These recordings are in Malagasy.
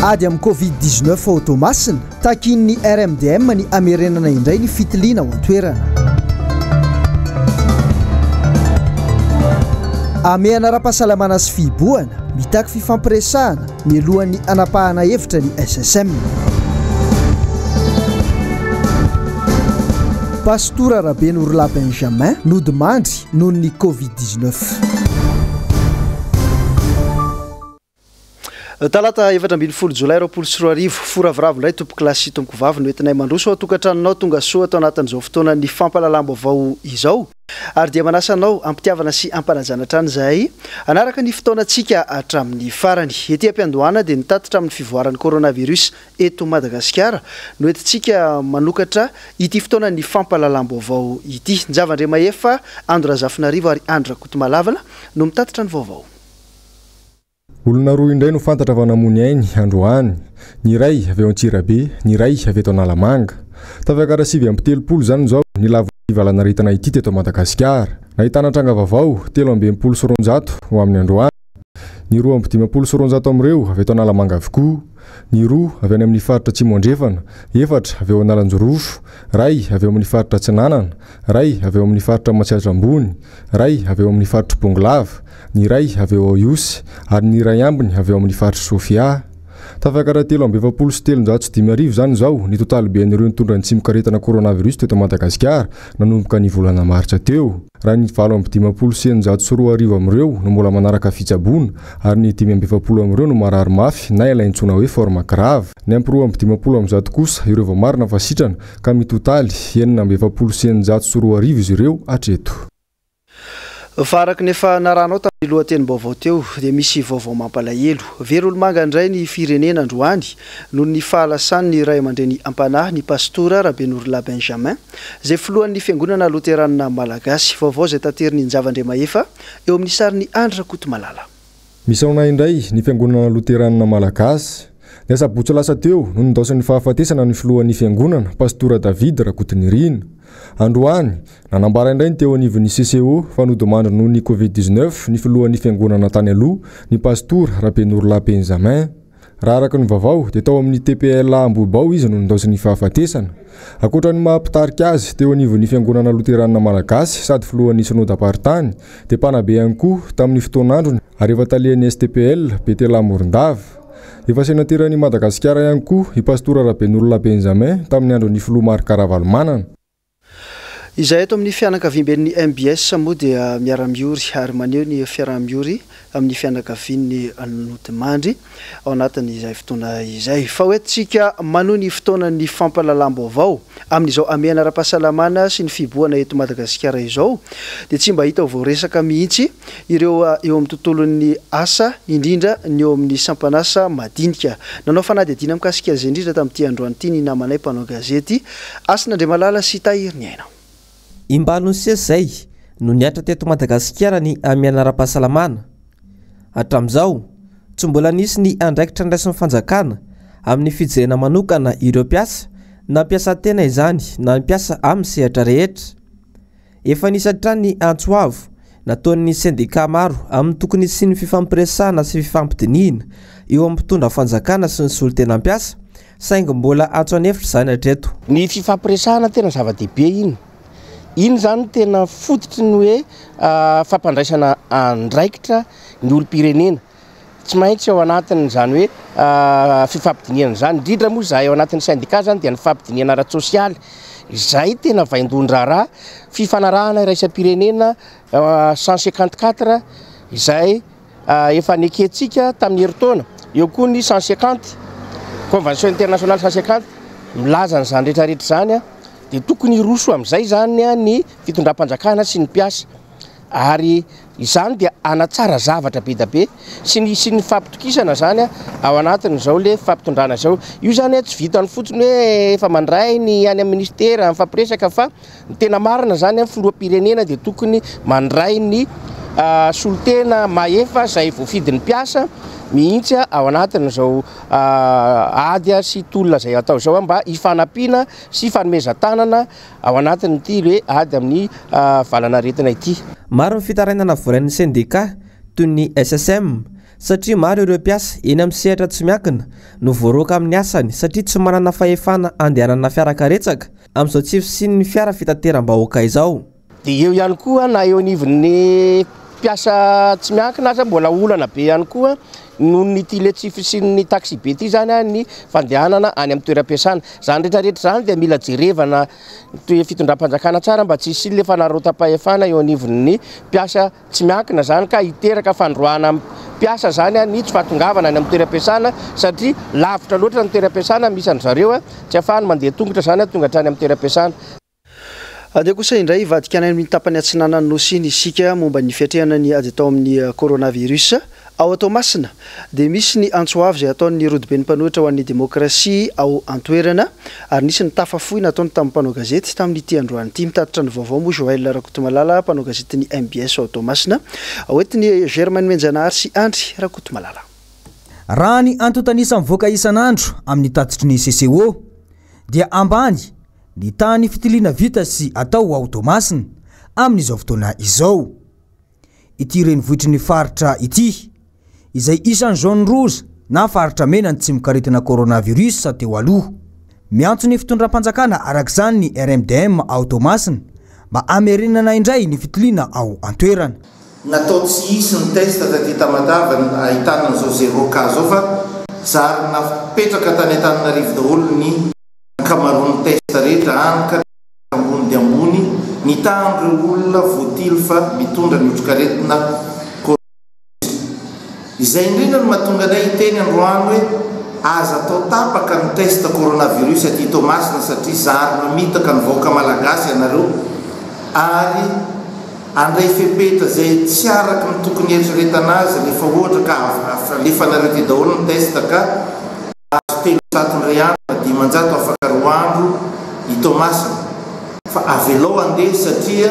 Ady amin'ny Covid 19 ao Toamasina, takian'ny RMDM ny hamerenana indray ny fitiliana ao an-toerana. Hamehana ara-pahasalamana sy fihibohana, mitaky fifampiresahana mialohan'ny hanapahana hevitra ny SSM. Pastora Rabenorolahy Benjamin nodimandry noho ny Covid 19. Talata 14 jolay 2020, fo ravoravo indray tompokolahy sy tompokovavy no entinay mandroso ao an-tokantranonao tonga soa ato anatin'izao fotoanan'ny fampahalalam-baovao izao ary dia manasa anao am-pitiavana sy am-panajana hatrany izahay hanaraka ny fotoanantsika hatramin'ny farany. Ety am-piandohana dia nitatitra amin'ny fivoaran'ny coronavirus eto Madagasikara no entintsika manokatra ity fotoanan'ny fampahalalam-baovao ity. Njava Andriamahefa, Andro Razafinarivo ary Andry Rakotomalavana no mitatitra ny vaovao. Olona roa indray no fantatra fa namoy ny ainy androany. Ny iray avy ao Antsirabe, ny iray avy eto Analamanga. Tafakatra 39 izany izao ny lavon'ity valanaretina ity teto Madagasikara. Nahitana tranga vaovao 263 ho amin'ny androany. Ny 252 amin'ireo avy eto Analamanga avokoa. Ny roa avy any amin'ny faritra Atsimo Andrefana, efatra avy ao Analanjirofo, iray avy ao amin'ny faritra Atsinanana, iray avy ao amin'ny faritra Matsiatra Ambony, iray avy ao amin'ny faritr'i Bongolava, ny iray avy ao Ihosy ary ny iray ambiny avy ao amin'ny faritr'i Sofia. Tafakatra 343 izany izao ny totaliben'ireo nitondra ny tsimokaretina coronavirus teto Madagasikara nanomboka ny volana martsa teo. Raha ny 2658 amin'ireo no mbola manaraka fitsaboana ary ny 45 amin'ireo no marary mafy na ilay antsoina hoe forme grave. Niampy 152 kosa ireo voamarina fa sitrana ka mitotaly 246 izy ireo hatreto. Fa araka ny efa narahanao tamin'ny lohatenim-baovao teo dia misy vaovao mampalahelo. Very olomanga indray ny firenena androany noho ny fahalasan'ny ray aman-dreny am-panahy ny Pastora Rabenorolahy Benjamin izay filohan'ny Fiangonana Loteranina Malagasy. Vaovao izay taterin'i Njava Andriamahefa eo amin'ny sarin'i Andry Rakotomalala. Misaona indray ny Fiangonana Loteranina Malagasy. Ny asabotsy lasa teo no nindaosin'ny fahafatesana ny filohan'ny Fiangonana, Pastora David Rakotonirina. Androany, nanambara indray ny teo anivon'ny CCO fa nodimandry noho ny Covid 19 ny filohan'ny Fiangonana tany aloha, ny Pastora Rabenorolahy Benjamin. Raha araka ny vaovao dia tao amin'ny TPLA Ambohibao izy no nindaosin'ny fahafatesana. Ankoatra ny maha mpitarika azy teo anivon'ny Fiangonana Loteranina Malagasy sady filohan'ny Synodam-paritany dia mpanabe ihany koa tamin'ny fotoan'androny ary efa talehan'ny STPL Betela Morondava. Efa senateran'i Madagasikara ihany koa i Pastora Rabenolona Benjamin tamin'ny andron'ny filoha Marc Ravalomanana. Izahay eto amin'ny fianakaviamben'ny mbs moa dia miara-miory ary maneho ny fiaraha-miory amin'ny fianakavian'ny nodimandry ao anatin'izay fotoana izay. Fa hoentintsika manohy ny fotoanan'ny fampahalalam-baovao amin'izao hamehana ara-pahasalamana sy ny fihibohana eto Madagasikara izao dia tsy mba hita ho voaresaka mihitsy ireo eo amin'ny tontolon'ny asa, indrindra ny eo amin'ny sampan'asa madinika. Nanao fanadihadiana mikasika izay indrindra tamin'ity androany ity ny namanay mpanao gazety, Hasina Andriamalala sy Tahiry Ny Aina. Imbalo nisesy izay no nihatra teto Madagasikara ny hamehana ara-pahasalamana. Hatramin'izao, tsy mbola nisy ny andraikitra niraisin'ny fanjakana amin'ny fijerena manokana ireo mpiasa na mpiasa tena izany na ny mpiasa amin'ny sehatra rehetra. Efa nisy hatrany ny antso avo nataon'ny sendikà maro amin'ny tokony hisian'ny fifampiresahana sy fifampidinihina eo amin'ny mpitondra fanjakana sy ny solontena mpiasa, saingy mbola antso an'efitra izany hatreto. Ny fifampiresahana tena zava-dehibe iny. Iny izany no tena fototry ny hoe fampandraisana andraikitra ny olom-pirenena. Tsy maintsy ao anatin'izany hoe fifampidinihana izany, indrindra moa izahay ao anatin'ny sendika izany dia ny fifampidinihana ara-tsosialy izay tena vaindohan-draharaha, fifanarahana iraisam-pirenena 154 izay efa nekentsika tamin'ny herintaona, eo koa ny 150, convention internationale 150 milaza an'izany rehetrarehetra izany dia tokony hiroso amin'izay izany ny fitondram-panjakana sy ny mpiasa. Ary izany dia hanatsara zavatra be da be sy ny hisian'ny fampitokisana izany ao anatin'izao le fampitondrana izao. Io izany tsy vitan'ny fotsiny hoe efa mandray ny any amin'ny ministera mifampiresaka fa ny tena marina izany ny filoham-pirenena dia tokony mandray ny solontena mahefa izay voafidin'ny mpiasa mihitsy ao anatin'izao ady sy tolona izay atao izao mba hifanampiana sy hifanomezan-tanana ao anatin'ity hoe ady amin'ny valanaretina ity. Maro ny fitarainana voarain'ny sendikà, toy ny SSM, satria maro ireo mpiasa eny amin'ny sehatra tsy miankina no voaroaka amin'ny asany satria tsy manana fahefana andehanana fiarakaretsaka amin'izao tsy fisian'ny fiara fitateram-bahoaka izao. Dia eo ihany koa na eo anivon'ny mpiasa tsy miankina aza mbola olana be ihany koa noho ny ity le tsy fisian'ny taxi-be ity zany ny fandehanana any amin'ny toeram-piasana. Izany rehetrarehetra izany dia mila jerevana ny fitondram-panjakana tsara mba tsy hisian'ny le fanararaotam-pahefana eo anivon'ny mpiasa tsy miankina izany ka hiteraka fandroahana mpiasa izany ny tsy fahatongavana any amin'ny toeram-piasana satria lavitra loatra ny toeram-piasana misy an-dry zareo, tsy ahafahany mandeha tongotra izany tonga hatrany amin'ny toeram-piasana. Andeha kosa indray hivadika any amin'ny tapany atsinanan'ny Nosy iny isika momba ny fiatrehana ny ady atao amin'ny coronavirus. Ao Toamasina dia misy ny antso avo izay ataon'ny rodoben'ny mpanohitra ho an'ny demokrasia ao an-toerana ary nisy ny tafa fohy nataony tamin'ny mpanao gazety tamin'ity androany ity. Mitatitra ny vaovao moa Joël Rakotomalala, mpanao gazetin'ny mbs ao Toamasina. Hoentin'i Germain Nomenjanahary sy Andry Rakotomalala. Raha ny antontan'isa mivoaka isan'andro amin'ny tatitry ny CCO dia ambany ny tahan'ny fitiliana vita sy atao ao Toamasina amin'izao fotoana izao. Ity renivohitry ny faritra ity, izay isan'ny zone rouge na faritra mena ny tsimokaretina coronavirus teo aloha. Miantso ny fitondram-panjakana araka izany ny RMDM ao Toamasina mba hamerenana indray ny fitiliana ao an-toerana. Natao tsy hisy ny test taty Tamatave ahitana an'izao zéro cas zao fa zary napetraka tany Antananarivo daholo ny ankamaroan'ny test rehetra hany ka ambony dia ambony ny tahan'ireo olona voatily fa mitondra ny otrikaretina coronavirus. Izay indrindra no mahatonga anay hiteny androany hoe aza atao tapaka ny test coronavirus aty Toamasina satria zary mamitaka ny vahoaka malagasy ianareo ary handray fepetra izay tsy araka ny tokony hieritreretana azy rehefa ohatra ka alefanareo aty daholo ny test ka Azo 300 indray andro na 500 afaka roa andro i Toamasina fa avelao handeha satria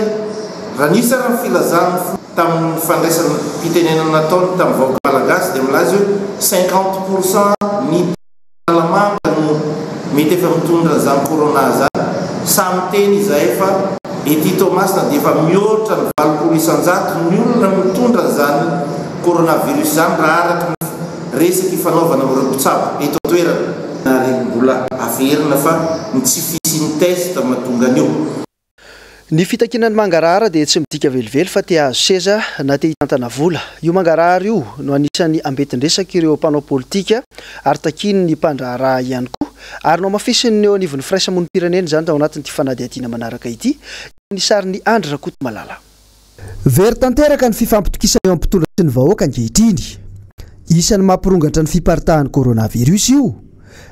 raha nisy ara ny filazan'ny filoha tamin'ny fandraisana pitenenana nataony tamin'ny vahoaka malagasy dia milaza hoe 50 pour cent ny Analamanga no mety efa mitondra an'izany corona izany, sahy miteny izahay fa ety Toamasina dia efa mihoatra ny 80% ny olona mitondra an'izany coronavirus izany raha araka ny Resaka ifanaovana amin'ireo mpitsabo eto an-toerana. Ary mbola averina fa ny tsy fisian'ny test mahatonga an'io. Ny fitakiana ny mangarahara dia tsy midika velively fa te hahazo seza na te hitantana vola. Io mangarahara io no anisan'ny ambentin-dresak'ireo mpanao politika ary takian'ny mpandraharaha ihany koa ary nohamafisin'ny eo anivon'ny firaisamonim-pirenena izany tao anatin'ity fanadihadiana manaraka ity ny sarin'i Andry Rakotomalala. Very tanteraka ny fifampitokisana eo amin'ny mpitondra sy ny vahoaka ankehitriny. Isan'ny mampirongatra ny fiparitahan'ny coronavirus io.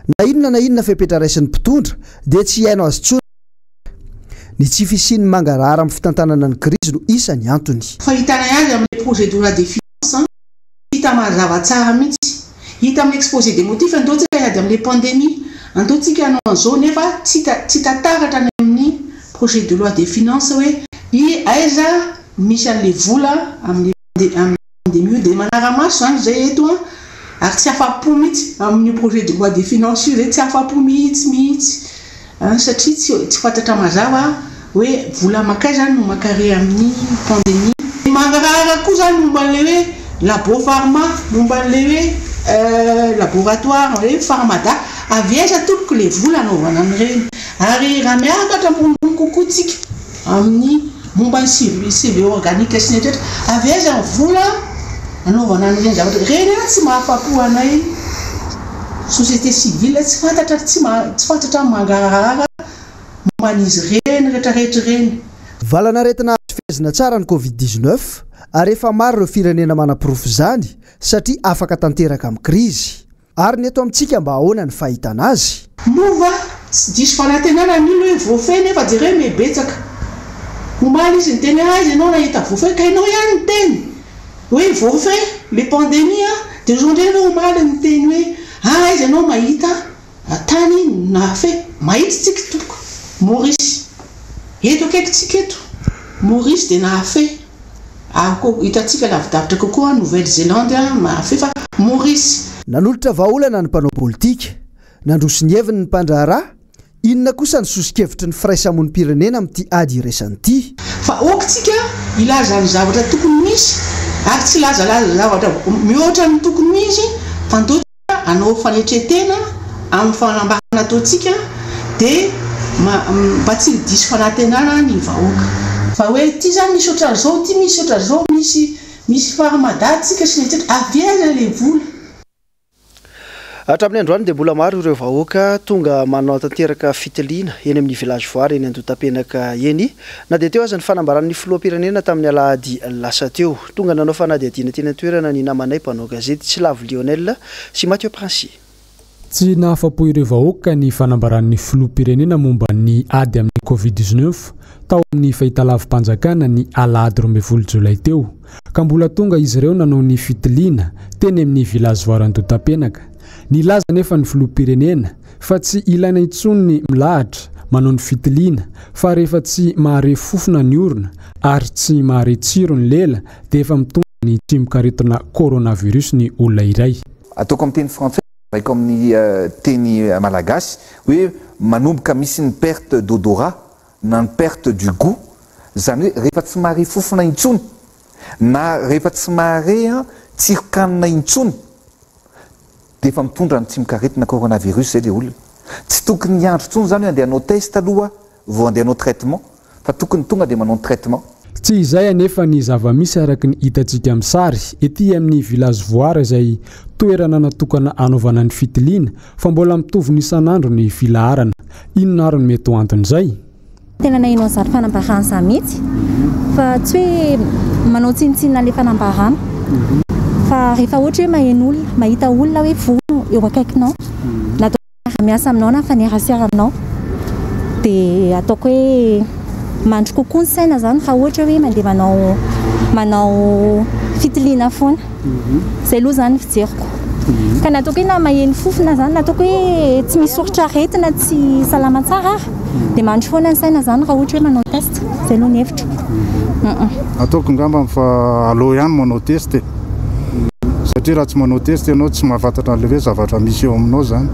Na inona na inona fepetra raisin'ny mpitondra dia tsy hihaino azy intsony ny vahoaka. Ny tsy fisian'ny mangarahara amin'ny fitantanana ny krizy no isan'ny antony. Fahitanay azy amin'ilay projet de loi des finances Hita mazava tsara mihitsy. Hita amin'ny exposé des motifs, andao tsika hiady amin'ilay pandémie, andao tsika hanao an'izao nefa tsy hita tsy hita taratra any amin'ny projet de loi des finances hoe i aiza misy an'ilay vola amin'ilay amin'ilay pandémie io. Dia manara-maso izany izay eto an, ary tsy afa-po mihitsy amin'io projet de loi des finances io izay, tsy afa-po mihitsy mihitsy. Satria tsy tsy fantatra mazava hoe vola mankaiza no mankary amin'ny pandemie. Mangarahara koa zany momba an'ilay hoe labo pharma, momba an'ilay hoe laboratoire hoe pharmada, avy aiza tompoko ilay vola anaovana an'ireny? Ary raha miakatra ambonimbony kokoa tsika amin'ny momba ny CV organique sy ny rehetra, avy aiza ny vola anaovana an'ireny zavatra ireny? Ireny tsy mahafapo anay société civile, tsy fantatra tsy tsy fantatra mangarahara momba an'izy ireny rehetra rehetra ireny. Valan'aretina azo fehezina tsara ny Covid 19 ary efa maro ireo firenena manaporofo izany satria afaka tanteraka amin'ny krizy. Ary ny eto amintsika mba ahoana ny fahitana azy? Moa va tsy diso fanantenana ny olona hoe voafehy nefa jereo miha betsaka. Omaly izy niteny hoe aiza ianao nahita voafehy ka ianao ihany niteny hoe voafehy le pandemie a! Dia izao indray ianao omaly niteny hoe ah aiza ianao mahita tany nahafehy. Mahita tsika tompoko. Maurice. Eto akaikintsika eto. Maurice dia nahafehy. Ary koa hitantsika lavidavitra kokoa Nouvelle Zelande mahafehy fa Maurice. Nanolotra vahaolana ny mpanao politika. Nandroso ny heviny ny mpandraharaha. Inona kosa ny soso-kevitry ny firaisamonim-pirenena amin'ity ady iraisana ity? Fa ok tsika hilaza ny zavatra tokony misy. Ary tsy hilazalaza zavatra mihoatra ny tokony ho izy fa ndao tsika hanao fanetren-tena amin'ny fanambarana ataontsika dia mba tsy ho diso fanantenana ny vahoaka. Fa hoe ity izany misy ohatran'izao, ity misy ohatran'izao, misy misy farmada tsika sy ny etsetra, avy aiza ilay vola? Hatramin'ny androany dia mbola maro ireo vahoaka tonga manatanteraka fitiliana eny amin'ny Village Voara eny Andohatapenaka eny na dia teo aza ny fanambaran'ny filoham-pirenena tamin'ny alahady lasa teo. Tonga nanao fanadihadiana teny an-toerana ny namanay mpanao gazety Tsilavo Lionel sy Mathieu Princi. Tsy nahafa-po ireo vahoaka ny fanambaran'ny filoham-pirenena momba ny ady amin'ny Covid 19 tao amin'ny fahitalavi-panjakana ny alahady 12 jolay teo. ka mbola tonga izy ireo nanao ny fitiliana teny amin'ny Village Voara Andohatapenaka. Nilaza anefa ny filoham-pirenena fa tsy ilaina intsony ny milahatra manao ny fitiliana fa rehefa tsy mahare fofona ny orona ary tsy mahare tsiro ny lela dia efa mitondra ny tsimokaretina coronavirus ny olona iray. Ataoko amin'ny teny frantsay, avaiko amin'ny teny malagasy hoe manomboka misy ny perte d'odorat na ny perte du gout, izany hoe rehefa tsy mahare fofona intsony na rehefa tsy mahare tsiron-kanina intsony dia efa mitondra ny tsimokaretina coronavirus izay ilay olona. Tsy tokony hiandry intsony izany hoe andeha hanao test aloha vao andeha hanao traitement fa tokony tonga dia manao ny traitement. Tsy izay anefa ny zava-misy araka ny hitantsika amin'ny sary ety amin'ny Village Voara izay toerana natokana hanaovana ny fitiliana fa mbola mitovy ny isan'andro ny filaharana. Inona ary no mety ho anton'izay? Tena naheno an'izany fanambarana izany mihitsy fa tsy hoe manao tsinontsinona an'ilay fanambarana fa rehefa ohatra hoe maheno olona, mahita olona hoe vono eo akaikinao na atao miara-miasa aminao na mifanerasera aminao dia ataoko hoe mandry kokoa ny saina izany raha ohatra hoe mandeha manao manao fitiliana foana. Izay aloha izany ny fijeriko. Ka na ataoko hoe na maheno fofona izany, na ataoko hoe tsy misy soritra aretina, tsy salama tsara ary, dia mandry foana ny saina izany raha ohatra hoe manao test. Izay aloha ny hevitro. Ataoko angambany fa aleo ihany manao test e. Satria raha tsy manao test ianao tsy mahafantatra an'ilay hoe zavatra misy eo aminao izany.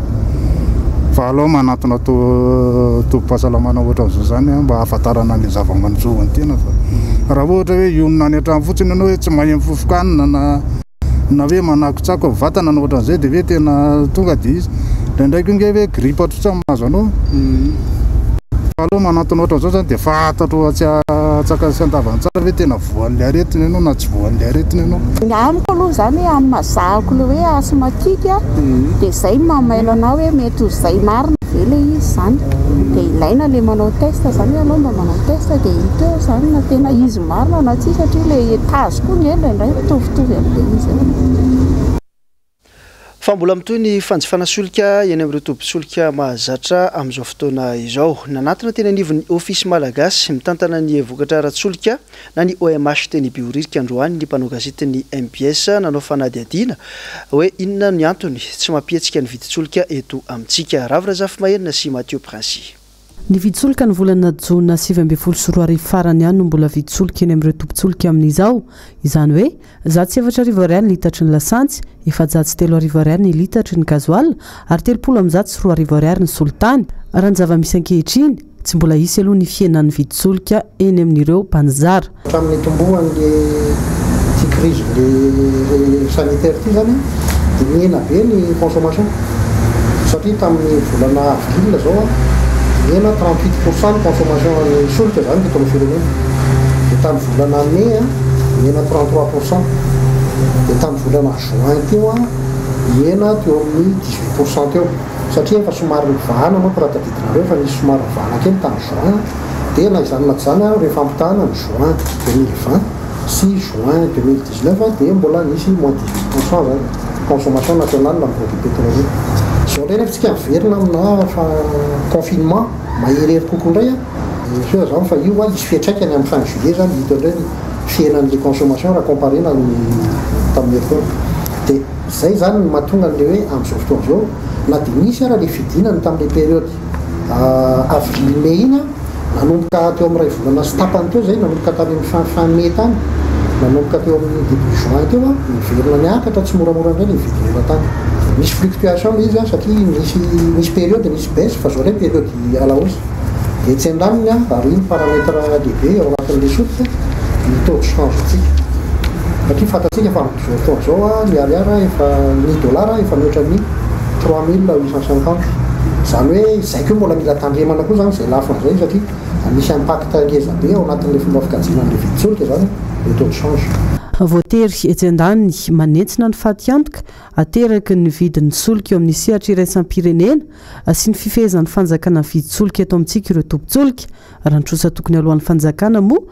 Fa aleo manantona tobim-pahasalamana ohatran'izao izany mba hahafantarana an'ilay zava-manjo an'ny tena fa raha ohatra hoe hionona any an-trano fotsiny ianao hoe tsy mahay mifofoka-hanina na na hoe manakotsako ny vatana na ohatran'izay dia hoe tena tonga dia izy. Indraindray koa ange hoe grippe tsotra no mahazo anao. Fa aleo manantona ohatran'izao izany dia fantatro tsy antsakany sy andavany tsara hoe tena voan'ilay aretina ianao na tsy voan'ilay aretina ianao. Ny amiko aloha izany hoe amin'ny maha zahako ilay hoe asthmatique dia izay no mahamailo anah hoe mety ho izay marina ve ilay izy izany. Dia ilaina ilay manao test izany hoe aleo mba manao test dia hita eo izany na tena izy marina na tsia satria ilay tazo koa nge indraindray mitovitovy amin'ilay izy eo. Fa mbola mitohy ny fanjifana solika eny amin'ireo tobin-tsolika mahazatra amin'izao fotoana izao. Nanatona teny anivon'ny Ofisy Malagasy mitantana ny vokatra ara-tsolika na ny OMH teny Behoririka androany ny mpanao gazetin'ny mbs nanao fanadihadiana hoe inona ny antony tsy mampihetsika ny vidin-tsolika eto amintsika. Ravo Razafimaherina sy Mathieu Princi. Ny vidin-tsolika ny volana jona 2019 farany ihany no mbola vidin-tsolika eny amin'ireo tobin-tsolika amin'izao. Izany hoe, 4100 ariary ny litatry ny lasantsy, 3400 ariary ny litatry ny gasoil ary 2030 ariary ny solitany. Raha ny zava-misy ankehitriny, tsy mbola hisy aloha ny fihenan'ny vidin-tsolika eny amin'ireo mpanjara. Hatramin'ny nitomboan'ny ity crise sanitaire ity izany dia nihena be ny consommation satria tamin'ny volana avril izao nihena 38 pour cent ny consommation ny solika izany teto amin'ny firenena, dia tamin'ny volana mai nihena 33 pour cent, dia tamin'ny volana juin teo nihena teo amin'ny 18 pour cent teo satria efa somary nivahana manko raha tadidinareo efa nisy somary nivahana kely tamin'ny juin. Dia na izany na tsy izany ary rehefa ampitahana ny juin 2020 sy juin 2019 dia mbola nisy moins 18 pour cent izany consommation nationale amin'ny produits pétroliers. Izao indray nefa tsika miverina amina confinement maherihery kokoa indray an, sûr izany fa io hisy fiantraikany amin'ny fin juillet izany hita eo indray ny fihenan'ilay consommation raha comparena amin'ny tamin'ny herintaona. Dia izay izany no mahatonga an'ilay hoe amin'izao fotoana izao na dia nisy ara ilay fidinana tamin'ilay période Avril mai iny an, nanomboka teo amin'ny iray volana sy tapany teo izay, nanomboka tany amin'ny fin fin mai tany, nanomboka teo amin'ny début juin teo an, niverina niakatra tsimoramora indray ilay vidiny eran-tany. Misy fluctuation ilay izy an, satria nisy nisy période nisy baisse fa izao indray période à la hausse. Dia etsy andaniny an, ary iny paramètre lehibe ao anatin'ilay solika, ny taux de change-ntsika. Satria fantatsika fa amin'izao fotoana izao ny ariary efa, ny dollar efa mihoatra ny 3850. Izany hoe izay koa mbola mila tandremana koa izany izay lafiny izay satria misy impact ngeza be ao anatin'ilay fomba fikajiana an'ilay vidin-tsolika izany le taux de change. Voatery etsy andaniny manentsina ny fatiantoka ateraky ny vidin'ny solika eo amin'ny sehatra iraisam-pirenena sy ny fifehezan'ny fanjakana ny vidin-tsolika eto amintsika ireo tompon-tsolika. Raha ny trosa tokony aloan'ny fanjakana moa,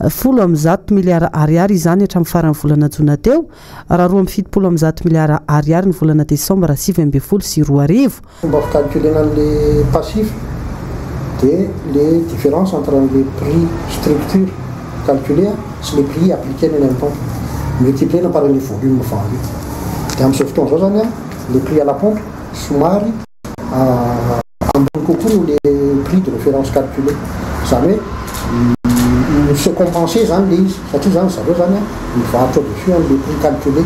110 miliara ariary izany hatramin'ny faran'ny volana jona teo, raha 172 miliara ariary ny volana desambra 2019. Fomba fi-calculer-na an'le passif dia le différence entre an'le prix structure calculé sy le prix appliqué ny any amin'ny pompe, multiplier-na par le volume vendu. Dia amin'izao fotoana izao zany le prix à la pompe somary ambony kokoa noho le prix de référence calculé. Izany hoe mi-se compenser zany le izy satria zany zareo zany mivarotra au-dessus an'le prix calculé.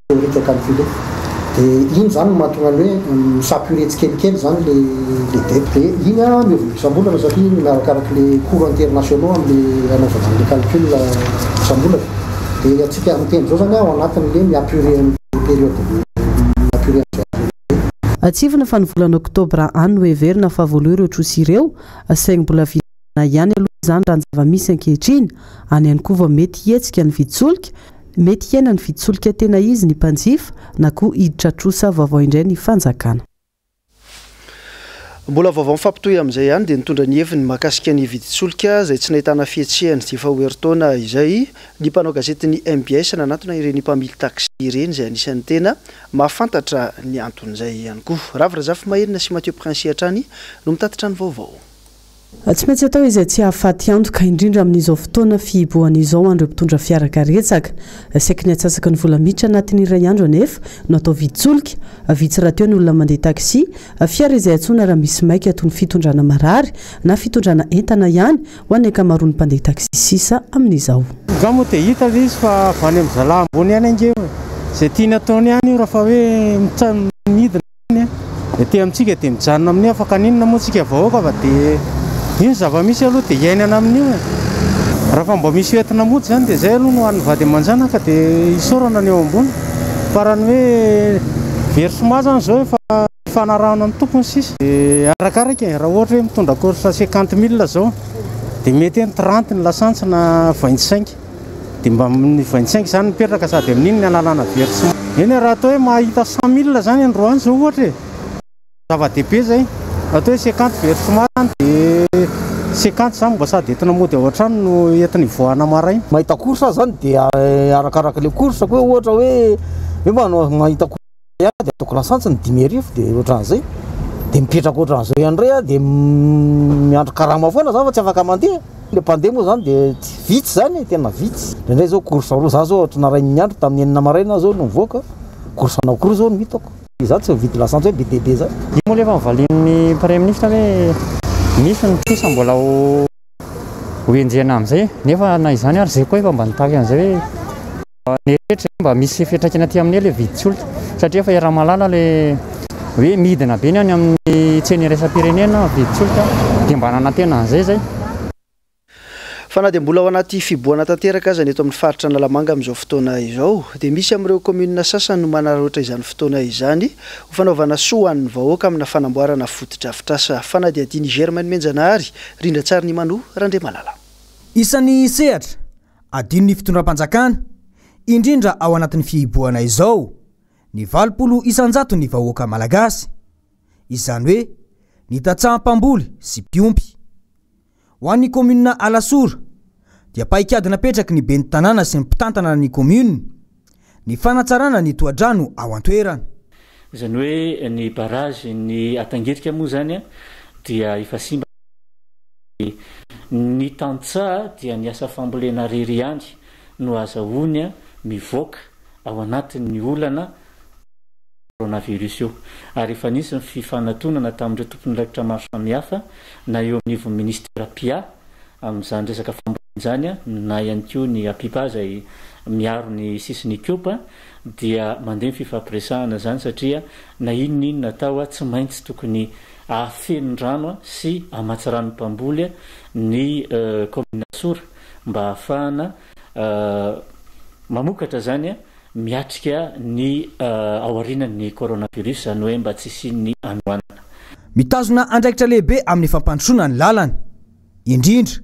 Théorique calculé. Dia iny izany no mahatonga ny hoe mi-s'apurer tsikelikely izany le le dette. Dia iny an miova isam-bolana satria iny arakaraka le cours internationaux amin'le anaovana an'le calcul isam-bolana. Dia antsika miteny izao izany ao anatin'le mi-apurer an'le période mi-apurer an'izay arriéré izay. Tsiahivina fa ny volana oktobra any no heverina fa voaloa ireo trosa ireo, saingy mbola Na ihany aloha izany raha ny zava-misy ankehitriny, any ihany koa vao mety hihetsika ny vidin-tsolika, mety hihena ny vidin-tsolika tena izy ny mpanjifa na koa hiditra trosa vaovao indray ny fanjakana. Mbola vaovao mifampitohy amin'izay ihany dia nitondra ny heviny mahakasika ny vidin-tsolika izay tsy nahitana fihetsehany efa ho herintaona izay ny mpanao gazetin'ny mbs nanatona ireny mpamily taxi ireny izay anisan'ny tena mahafantatra ny anton'izay ihany koa. Ravo Razafimaherina sy Mathieu Princi hatrany no mitatitra ny vaovao. Tsy maintsy atao izay tsy hahafaty antoka, indrindra amin'izao fotoana fihibohana izao ho an'ireo mpitondra fiara karetsaka. Saiky ny antsasaky ny vola miditra anatin'ny iray andro anefa no atao vidin-tsolika. Vitsy rahateo ny olona mandeha taxi, fiara izay antsoina raha misy maika toy ny fitondrana marary na fitondrana entana ihany ho an'ny ankamaroan'ny mpandeha taxi sisa amin'izao. Nga moa dia hita ilay izy fa avy any amin'ny zalahy ambony ihany ange io e! Izay tiany ataony ihany io raha fa hoe midina. Ety amintsika dia mijanona amin'io afaka n'inona moa tsika vahoaka fa dia io ny zava-misy aloha dia iainana amin'io e. Raha fa mba misy hoentina mody izany dia izay aloha no hanin'ny vady aman-janaka dia isaorana ny eo ambony fa raha ny hoe versement izany izao efa ifanarahana amin'ny tompony sisa. Dia arakaraka e, raha ohatra hoe mitondra course 50 mille izao dia mety hoe ny 30 ny lasantsy na 25. Dia mba amin'ny 25 izany mipetraka sady amin'iny ny analana versement. Eny e, raha atao hoe mahita 100 mille izany androany izao ohatra e, zava-dehibe izay. Raha atao hoe 50 versement izany dia 50 izany mba sady entina mody ao an-trano no entina hivoahana maraina. Mahita course aho izany dia arakaraka ilay course koa ohatra hoe hoe manao mahita course Dia ataoko lasantsy ny 5000 dia ohatran'izay. Dia mipetraka ohatran'izao ihany indray aho dia miandry karama foana za fa tsy afaka mandeha. Le mpandeha moa zany dia vitsy zany e, tena vitsy. Indraindray zao course roa, za zao ohatra narain'ny andro tamin'ny enina maraina aho zao no nivoaka, course anankiroa zao no hitako. Za tsy mividy lasantsy hoe be dia be zany. Io moa efa novalian'ny Praiminisitra hoe misy ny trosa mbola ho henjehina amin'izay nefa na izany ary izay koa efa mba nitaky an'izay hoe Ny eritreritra mba misy fiantraikany aty aminay ilay vidin-tsolika satria efa iaraha-mahalala ilay hoe midina be ny any amin'ny tsena iraisam-pirenena vidin-tsolika dia mba nanantena an'izay izay. Fa na dia mbola ao anaty fihibohana tanteraka aza ny eto amin'ny faritra Analamanga amin'izao fotoana izao dia misy amin'ireo kaominina sasany no manararaotra izany fotoana izany ho fanaovana soa ho an'ny vahoaka amina fanamboarana fotodrafitrasa. Fanadihadian'i Germaine Menjanahary, Rindrantsary Nimano Randriamalala. Isan'ny sehatra Adinon'ny fitondram-panjakana, indrindra ao anatin'ny fihibohana izao, ny 80 isan-jaton'ny vahoaka malagasy. Izany hoe ny tantsaha mpamboly sy mpiompy. Ho an'ny kaominina Alasora dia paikady napetraky ny ben'ny tanàna sy ny mpitantana ny kaominina ny fanatsarana ny tohadrano ao an-toerana. Izany hoe ny barrage ny Atangirika moa izany dia efa simba. Ny tantsaha dia ny asa fambolena rery ihany no azahoany mivoaka ao anatin'ny olana coronavirus io. Ary efa nisy ny fifanatonana tamin'ireo tompon'andraikitra maro samihafa na eo anivon'ny minisitera mpiahy amin'izany resaka fambolena izany na ihany koa ny APIPA izay miaro ny sisin'Ikopa dia mandeha ny fifampiresahana izany satria na inona inona atao tsy maintsy tokony Hahafeno rano sy hamatsy rano mpamboly ny kaominina Alasora mba hahafahana mamokatra izany miatrika ny aorianan'ny coronavirus, izany hoe mba tsy hisian'ny hanoanana. Mitazona andraikitra lehibe amin'ny fampandrosoana ny lalana, indrindra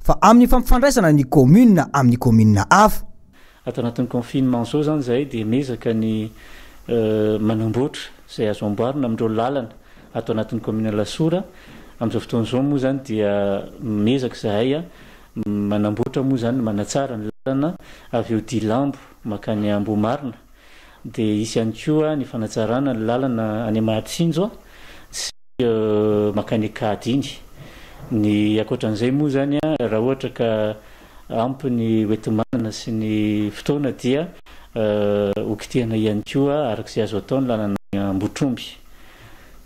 fa amin'ny fampifandraisana ny kaominina amin'ny kaominina hafa. Ato anatin'ny confinement zao zany izahay dia miezaka ny manamboatra izay azo amboarina amin'ireo lalana ato anatin'ny kaominina Alasora. Amin'izao fotoana izao moa izany dia miezaka izahay manamboatra moa izany manatsara ny lalana avy eo Dilambo mankany Ambohimarina. Dia hisy ihany koa ny fanatsarana ny lalana any Mahatsinjo sy mankany Ankady iny. Ny ankoatran'izay moa izany raha ohatra ka ampy ny hoenti-manana sy ny fotoana dia ho kitihana ihany koa araka izay azo atao ny lalana Ambohitromby.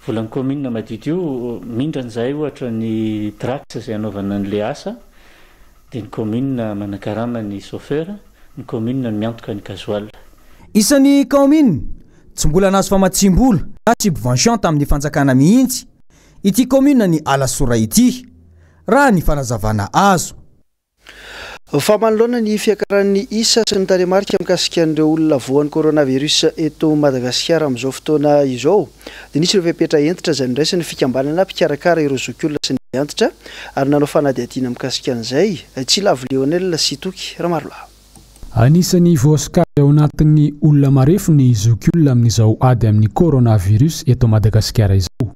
Volan'ny kaominina madiodio, mindrana izahay ohatra ny trax izay hanaovana an'ilay asa dia ny kaominina manakarama ny chauffeur, ny kaominina no miantoka ny gasoil. Isan'ny kaominina tsy mbola nahazo famatsiam-bola na subvention tamin'ny fanjakana mihitsy ity kaomininan'i Alasora ity, raha ny fanazavana azo. Fa manoloana ny fiakaran'ny isa sy ny tarehimarika mikasika an'ireo olona voan'ny coronavirus eto Madagasikara amin'izao fotoana izao dia nisy ireo fepetra hentitra izay noraisin'ny fikambanana mpikarakara ireo zokiolona sy ny antitra ary nanao fanadihadiana mikasika an'izay Tsilavo Lionel sy Toky Ramarolahy. Anisan'ny voasokajy ao anatin'ny olona marefo ny zokiolona amin'izao ady amin'ny coronavirus eto Madagasikara izao.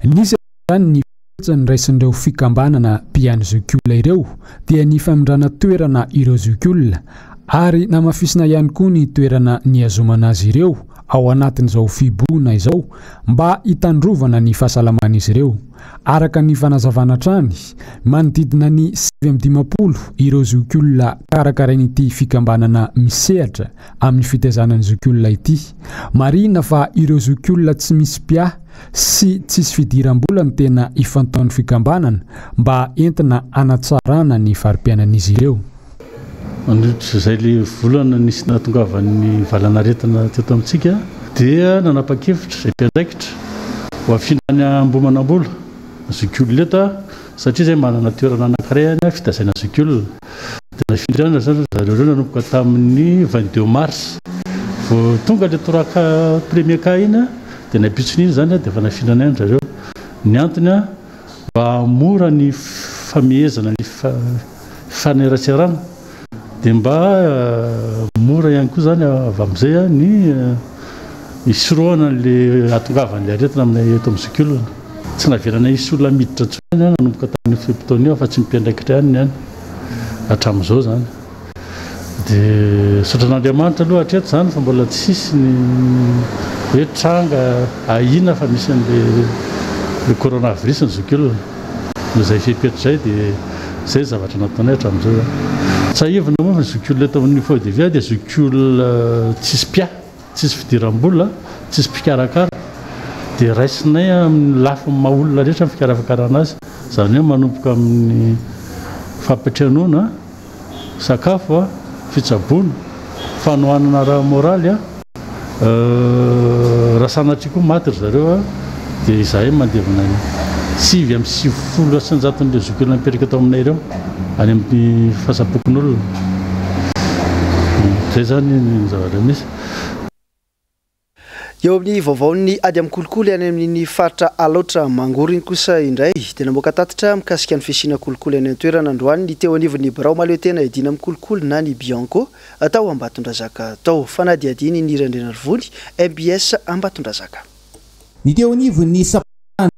Nisy araka izany ny fepetra noraisin'ireo fikambanana mpihaino zokiolona ireo dia ny famindrana toerana ireo zokiolona ary namafisina ihany koa ny toerana nihazomana azy ireo ao anatin'izao fihibohana izao mba hitandrovana ny fahasalaman'izy ireo. Araka ny fanazavana hatrany, manodidina ny 59 ireo zokiolona karakarain'ity fikambanana misehatra amin'ny fitaizana ny zokiolona ity. Marihina fa ireo zokiolona tsy misy mpiahy sy tsisy fidiram-bola no tena ifantohan'ny fikambanana mba entina hanatsarana ny fari-piainan'izy ireo. Nandritra izay le volana nisy nahatongavan'ny valanaretina teto amintsika dia nanapa-kevitra izay mpiandraikitra ho afindra any Ambohimanambola ny zokiolona eto satria izay manana toerana anankiray any fitazaina zokiolona. Dia nafindra any ry zareo ireo nanomboka tamin'ny 22 mars. Vao tonga le trois cas premier cas iny Dia ny ampitson'iny izany dia efa nafindranay an-dry zareo. Ny antony mba hahamora ny famehezana ny fifaneraserana dia mba mora ihany koa izany avy amin'izay ny hisorohana an'ilay hahatongavan'ilay aretina aminay eto amin'ny zokiolona. Tsy navelanay hisy olona miditra intsony nanomboka tamin'io fe-potoana io afa-tsy ny mpiandraikitra ihany ny any hatramin'izao izany. Dia misaotra an'Andriamanitra aloha hatreto izany fa mbola tsisy ny hoe tranga ahiana fa misy an'ilay coronavirus ny zokiolona. Noho izay fepetra izay dia izay ny zavatra nataonay hatramin'izao izany. Tsiahivina moa fa ny zokiolona eto amin'ny Foyer de Vie dia zokiolona tsisy mpiahy, tsisy fidiram-bola, tsisy mpikarakara. Dia raisinay amin'ny lafiny maha olona rehetra ny fikarakarana azy. Izany hoe manomboka amin'ny fampiantranoana. sakafo a, fitsaboana, fanohanana ara-moraly a, raha sanatria koa maty ry zareo a, dia izahay mandevina ny 99 isan-jaton'ireo zokiolona mipetraka eto aminay ireo any amin'ny fasam-pokonolona. Izay izany ny zavatra misy. Eo amin'ny vaovaon'ny ady amin'ny kolikoly any amin'iny faritra Alaotra Mangoro iny kosa indray dia namoaka tatitra mikasika ny fisiana kolikoly any an-toerana androany ny teo anivon'ny birao mahaleotena iadiana amin'ny kolikoly na ny Bianco tao Ambatondrazaka tao. Fanadihadiana i Nirina Andrianarivony, mbs Ambatondrazaka. Ny teo anivon'ny sampana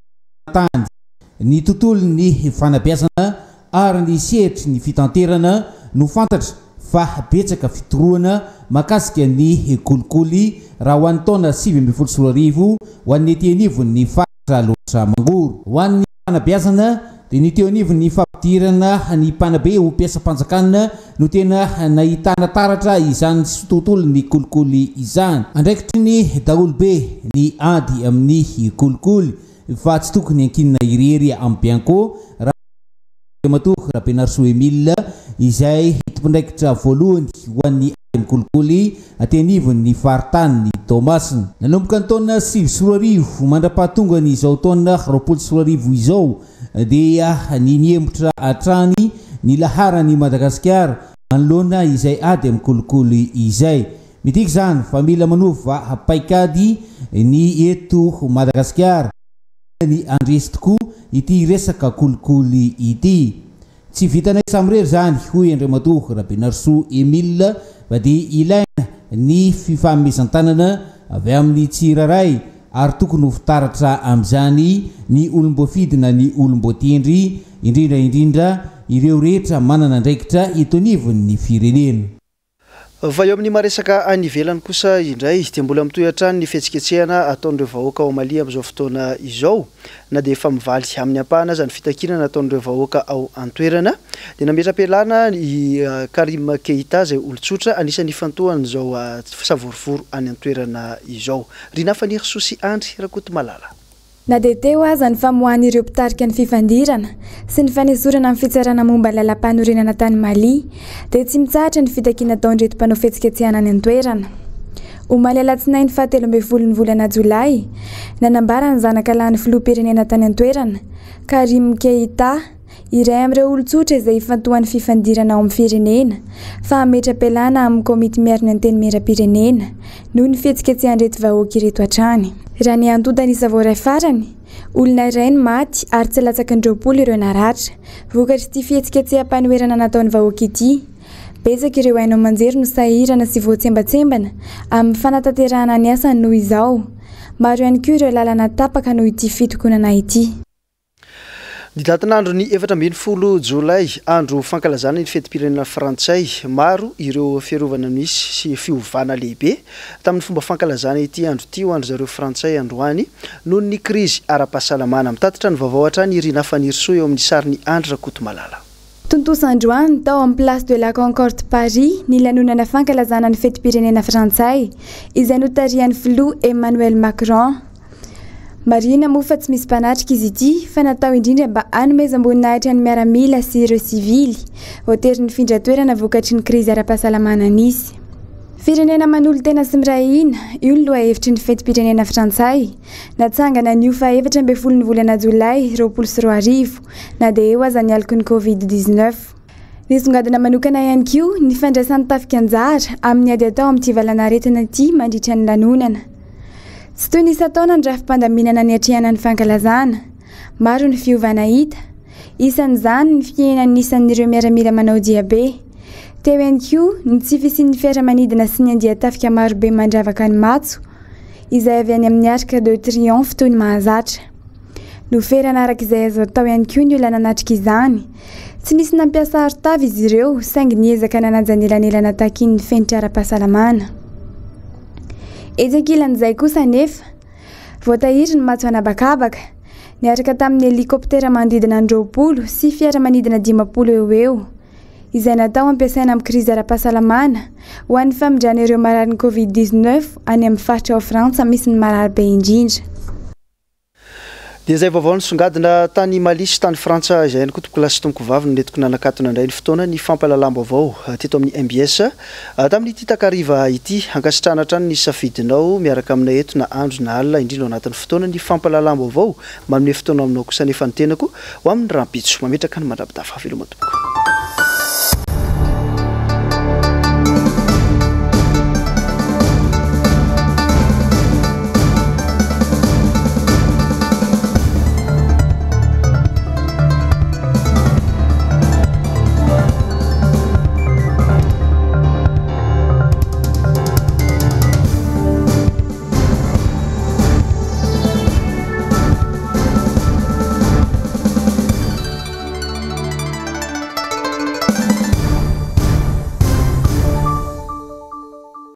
tany, ny tontolon'ny fanabeazana ary ny sehatry ny fitanterana no fantatra fa betsaka fitorohana mahakasika ny kolikoly raha ho an'ny taona 2019 ho an'ny ety anivon'ny faritra Alaotra Mangoro. Ho an'ny fanabeazana dia ny teo anivon'ny fampidirana ny mpanabe ho mpiasam-panjakana no tena nahitana taratra izany tontolon'ny kolikoly izany. Andraikitry ny daholobe ny ady amin'ny kolikoly fa tsy tokony ankinina irery amin'ny Bianco raha Andriamatoa Rabenarisoa Emile izay tompondraikitra voalohany ho an'ny ady amin'ny kolikoly aty anivon'ny faritanin'i Toamasina. Nanomboka ny taona 2009 mandra-pahatongany izao taona 2020 izao dia ny nihemotra hatrany ny laharan'i Madagasikara. Manoloana izay ady amin'ny kolikoly izay. Midika izany fa mila manova paikady ny eto Madagasikara ny handresy tokoa ity resaka kolikoly ity. Tsy vitanay samirery izany, hoy Andriamatoa Rabenarisoa Emile, fa dia ilaina ny fifanomezan-tanana avy amin'ny tsirairay ary tokony ho fitaratra amin'izany ny olom-boafidy na ny olom-boatendry, indrindra indrindra ireo rehetra manana andraikitra eto anivon'ny firenena. Fa eo amin'ny maha-resaka any ivelany kosa indray dia mbola mitohy hatrany ny fihetsiketsehana ataon'ireo vahoaka ao Mali amin'izao fotoana izao. Na dia efa mivaly amin'ny ampahany aza ny fitakiana nataon'ireo vahoaka ao an-toerana dia nametra-pialana i Karim Keita izay olon-tsotra anisan'ny ifantohan'izao savorovoro any an-toerana izao. Rinah Fanirisoa sy Andry Rakotomalala. Na dia teo aza ny famoahan'ireo mpitarika ny fifandirana sy ny fanesorana ny fitsarana momba ny lalàmpanorenana tany Mali, dia tsy mitsahatra ny fitakiana ataon'ireto mpanao fihetsiketsehana any an-toerana. Omaly alatsinainy faha 13 ny volana jolay, nanambara ny zanaka lahin'ny filoham-pirenena tany an-toerana, Karim Keïta, Iray amin'ireo olon-tsotra izay ifantohan'ny fifandirana ao amin'ny firenena fa hametra-pialana amin'ny komity miaro ny Antenimierampirenena noho ny fihetsiketsehan'ireto vahoaka ireto hatrany. Raha ny antontan'isa voaray farany, olona iray no maty ary tsy latsaky ny 20 ireo naratra, vokatr'ity fihetsiketseham-panoherana nataon'ny vahoaka ity. Betsaka ireo haino aman-jery no sahirana sy voatsembatsembana amin'ny fanatanterahana ny asany noho izao. Maro ihany koa ireo lalana tapaka noho ity fitokonana ity. Ny datin'andron'ny 14 jolay, andro fankalazana ny fetim-pirenena frantsay, maro ireo fiarovana misy sy fiovana lehibe tamin'ny fomba fankalazana ity andro ity ho an-dry zareo frantsay androany noho ny krizy ara-pahasalamana. Mitatitra ny vaovao hatrany i Rinah Fanirisoa eo amin'ny sarin'i Andry Rakotomalala. Tontosa androany tao amin'ny Place de la Concorde Paris ny lanonana fankalazana ny fetim-pirenena frantsay izay notarihan'ny filoha Emmanuel Macron. Marihina moa fa tsy misy mpanatrika izy ity fa natao indrindra mba hanomezam-boninahitra ny miaramila sy ireo sivily voatery nifindra toerana vokatry ny krizy ara-pahasalamana nisy. Firenena manolo-tena sy miray hina, io ny lohahevitry ny fetim-pirenena frantsay, natsangana anio faha 14 ny volana jolay 2020, na dia eo aza ny aloky ny Covid 19. Nisongadina manokana ihany koa ny fandraisan'ny tafika anjara amin'ny ady atao amin'ity valanaretina ity mandritra ny lanonana. Tsy toy ny isan-taona ny rafi-pandaminana niatrehana ny fankalazana. Maro ny fiovana hita. Isan'izany ny fihenan'ny isan'ireo miaramila manao diabe. Teo ihany koa ny tsy fisian'ny fiaramanidina sy ny andian-tafika marobe mandravaka ny matso, izay avy any amin'ny Arc de Triomphe toy ny mahazatra. Noferana araka izay azo atao ihany koa ny olona nanatrika izany. Tsy nisy nampiasa arotava izy ireo, saingy niezaka nanaja ny elanelana takian'ny fenitra ara-pahasalamana. Etsy ankilan'izay kosa anefa, voatahiry ny matso an'habakabaka, niaraka tamin'ny helikoptera manodidina ny 20 sy fiaramanidina 50 eo ho eo, izay natao hampiasaina amin'ny krizy ara-pahasalamana ho an'ny famindrana ireo mararin'ny Covid 19 any amin'ny faritra ao Frantsa misy ny marary be indrindra. Dia izay vaovao nisongadina tany Mali sy tany Frantsa izay ihany koa tompokolahy sy tompokovavy no nentiko nanakatona indray ny fotoana ny fampahalalam-baovao teto amin'ny mbs tamin'ity takariva ity. Ankasitrahana hatrany ny safidinao miaraka aminay eto na andro na alina indrindra ao anatin'ny fotoana ny fampahalalam-baovao. Manome fotoana aminao kosa anefa ny tenako ho amin'ny rahampitso. Mametraka ny mandra-pitafa. Veloma tompoko.